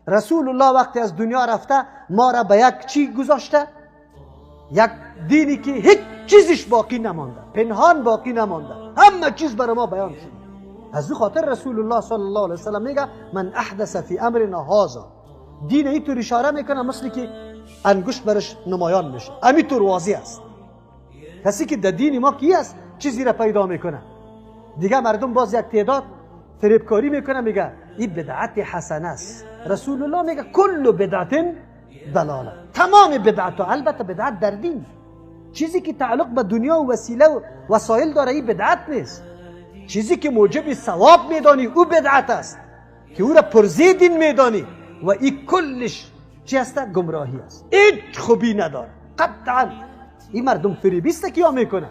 رسول الله وقتی از دنیا رفته ما را به یک چی گذاشته؟ یک دینی که هیچ چیزش باقی نمانده، پنهان باقی نمانده، همه چیز برای ما بیان شده. از او خاطر رسول الله صلی الله علیه وسلم میگه من احدث فی امرنا هذا، دین اینطور اشاره میکنه مثل که انگشت برش نمایان میشه، همینطور واضح است. کسی که در دین ما کی است چیزی را پیدا میکنه. دیگه مردم باز یک تعداد فریبکاری میکنه، میگه این بدعت حسنه است. رسول الله میگه کل بدعت ضلاله، تمام بدعت، البته بدعت در دین، چیزی که تعلق به دنیا و وسیله و وسایل داره این بدعت نیست. چیزی که موجب ثواب میدانی او بدعت است، که او را پرزه دین میدانی و این کلش چی است؟ گمراهی است، هیچ خوبی نداره قطعا. این مردم فریبیست که یا میکنه.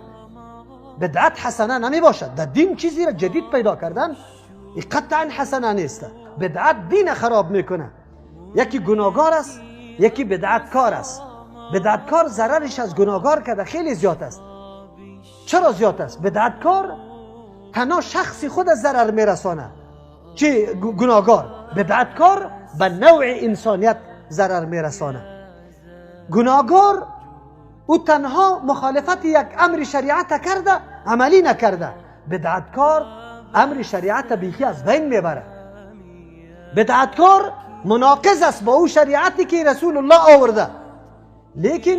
بدعت حسنه نمی باشد. در دین چیزی را جدید پیدا کردن این قطعا حسنه نیست. بدعت دین خراب میکنه. یکی گناهکار است، یکی بدعت کار است. بدعت کار ضررش از گناهکار کرده خیلی زیاد است. چرا زیاد است؟ بدعت کار تنها شخصی خود از ضرر میرسانه، چی گناهکار. بدعت کار به نوع انسانیت ضرر میرسانه. گناهکار او تنها مخالفت یک امر شریعت کرده، عملی نکرده. بدعتکار امر شریعت بیخی از بین میبره. بدعتکار مناقض است با او شریعتی که رسول الله آورده. لیکن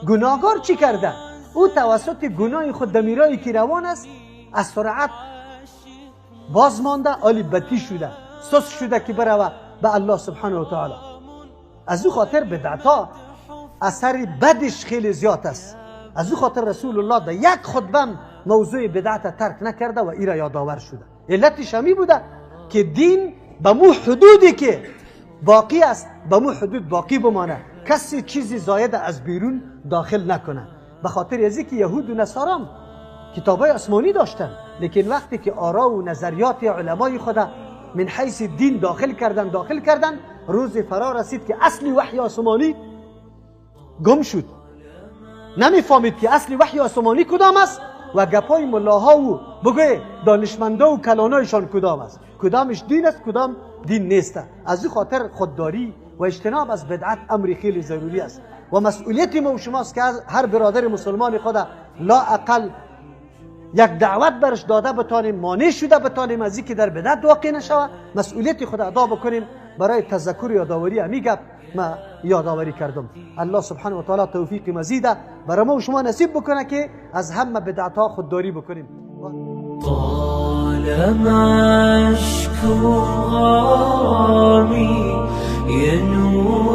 گناهکار چی کرده؟ او توسط گناه خود دمیرایی که روان است از سرعت باز مانده، آلی بتی شده، سس شده که بروه به الله سبحانه و تعالی. از او خاطر بدعتها اثر بدش خیلی زیاد است. از او خاطر رسول الله در یک خطبه موضوع بدعت ترک نکرده و ایرا یادآور شده. علتش همی بوده که دین به مو حدودی که باقی است به مو حدود باقی بمانه، کسی چیزی زاید از بیرون داخل نکنه. به خاطر از اینکه یهود و نصارام کتابای آسمانی داشتن، لیکن وقتی که آرا و نظریات علمای خدا من حیث دین داخل کردن، روز فرا رسید که اصل وحی آسمانی گم شد. نمیفهمید که اصل وحی آسمانی کدام است و گپای ملاها و بگوی دانشمندا و کلانایشان کدام است، کدامش دین است، کدام دین نیست. از این خاطر خودداری و اجتناب از بدعت امر خیلی ضروری است و مسئولیت ما و شماست که هر برادر مسلمان خود لا اقل یک دعوت برش داده بتانیم، مانع شده بتانیم از اینکه در بدعت واقع نشود. مسئولیت خود ادا بکنیم. برای تذکر یادآوری امی گپ ما یادآوری کردم. الله سبحانه و تعالی توفیق مزیده برای ما و شما نصیب بکنه که از همه بدعت ها خودداری بکنیم. طالما اشكو غرامي ينور